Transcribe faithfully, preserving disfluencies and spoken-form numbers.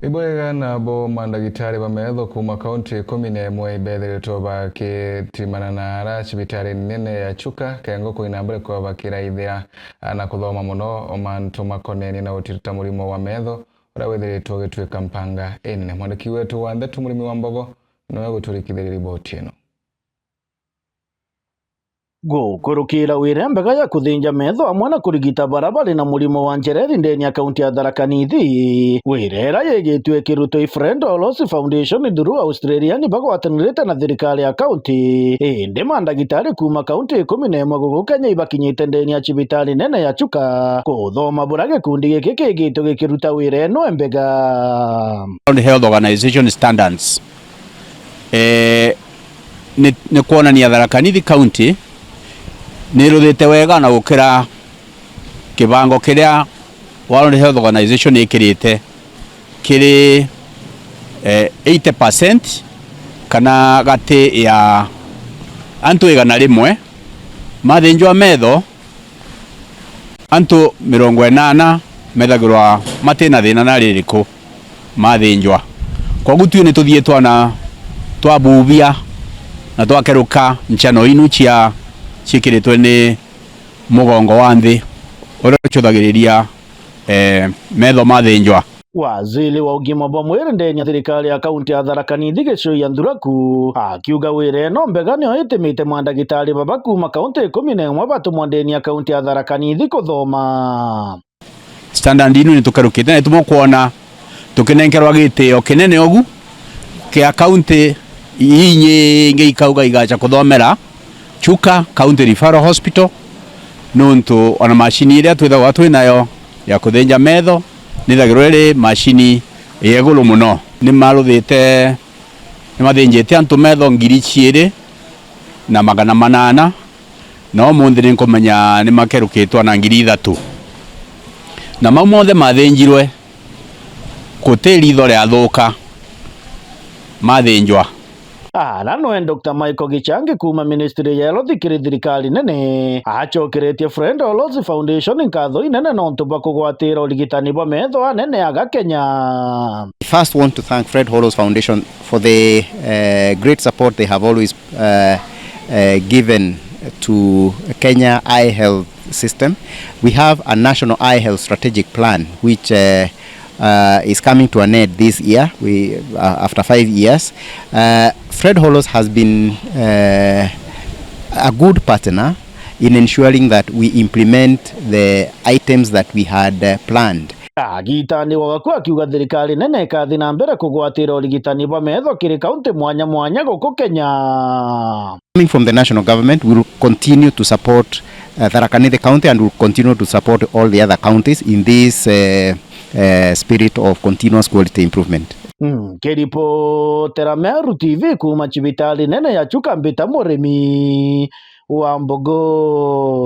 Ibo ega nabo mandagitari ba metho kuma kaunti kumi na ĩmwe ibethĩrĩtwe bakĩtimanana ara cibitari nene ya Chuka, kengo kũinambũre kwao bakĩraithia na kũthoma mũno mantu makonenie na ũtiri ta mũrimo wa metho, ũrĩa wĩthĩrĩtwe ũgĩtuĩka mpanga ĩnene. Mwandĩki wetu wa ndeto Mũrĩmi wa Mbogo nĩwe ũgũtũrikithĩria riboti ĩno. Gũkũrũkĩra wĩra mbega ya kũthĩnja metho amwe na kũrigita bara barĩ na mũrimo wa njereri ndeni ya kaunti ya Tharaka Nithi, wĩra ĩrĩa yĩgĩtwe ĩkĩrutwo ĩ Fred Hollows Foundation through Australia nĩ bagwatanĩrĩte na thirikari ya kaunti. Ĩndĩ mandagitari kuma kaunti kũmi na ĩmwe gũkũ Kenya ibakinyĩte ndeni ya cibitari nene ya Chuka kũthoma bũra gĩkundi gĩkĩ kĩgĩtwe gĩkĩruta wĩra ĩno mbega. World Health Organization standards. Eh, nĩ, nĩ kuonania Tharaka Nithi County nĩ ĩrũthĩte wega na gũkĩra kĩbango kĩrĩa World Health Organization ĩkĩrĩte kĩrĩ, eh, eighty percent kana gatĩ ya antũ ĩgana rĩmwe mathĩnjwa metho, antũ mĩrongo ĩnana methagĩrwa matĩ na thĩna na rĩrĩkũ mathĩnjwa. Kwoguo ithuĩ nĩ tũthiĩ twana twabubia na twakerũka nchano inu cia ciĩkĩrĩtwe nĩ mũgongo wa nthĩ ũrĩa ũcũthagĩrĩria, eh, metho mathĩnjwa. Waziri wa ũgima bwa mwĩrĩ ndeni ya thirikari ya kaunti ya Tharaka Nithi Gĩcũi Nthuraku akiuga wĩra ĩno mbega nĩyo ĩtĩmĩte mandagitari baba kuma kaunti kũmi na ĩmwe batũmwa ndeni ya kaunti ya Tharaka Nithi kũthoma. Standard inu nĩ tũkerũkĩte na nĩ tũmũkuona tũkĩnengerwa gĩtĩo kĩnene ũgu kĩa kaunti inyingĩ ikauga igacha kũthomera Chuka County Referral Hospital, nũntũ ona macini ĩrĩa twĩthagwa twĩ nayo ya kũthĩnja metho nĩthagĩrwo ĩrĩ macini ya ĩgũrũ mũno. Nĩmarũthĩte, nĩmathĩnjĩte antũ metho ngiri ciĩrĩ na magana manana, na ũmũnthĩ nĩngũmenya nĩmakerũkĩtwa na ngiri ithatũ. Na mau monthe mathĩnjirwe, gũtĩ ritho rĩathũka mathĩnjwa. Ara nĩwe Doctor Michael Gĩchangi kuma ministry ya health kĩrĩ thirikari nene, acokeretie Fred Hollows Foundation nkatho inene nũntũ bwa kũgwatĩra ũrigitani bwa metho anene aga Kenya. I first want to thank Fred Hollows Foundation for the, uh, great support they have always, uh, uh, given to Kenya eye health system. We have a national eye health strategic plan, which, uh, uh, is coming to an end this year, we, uh, after five years. Uh, Fred Hollows has been, uh, a good partner in ensuring that we implement the items that we had, uh, planned. Agĩtanĩwa gaku akiuga thirikari nene ĩkathi na mbere kũgwatĩra ũrigitani bwa metho kĩrĩ kaunti mwanya mwanya gũkũ Kenya. Coming from the national government, we will continue to support, uh, Tharaka Nithi County and will continue to support all the other counties in this, uh, uh, spirit of continuous quality improvement. Mm, kĩripotera Meru T V kuma cibitari nene ya Chuka mbĩta Mũrĩmi wa Mbogo.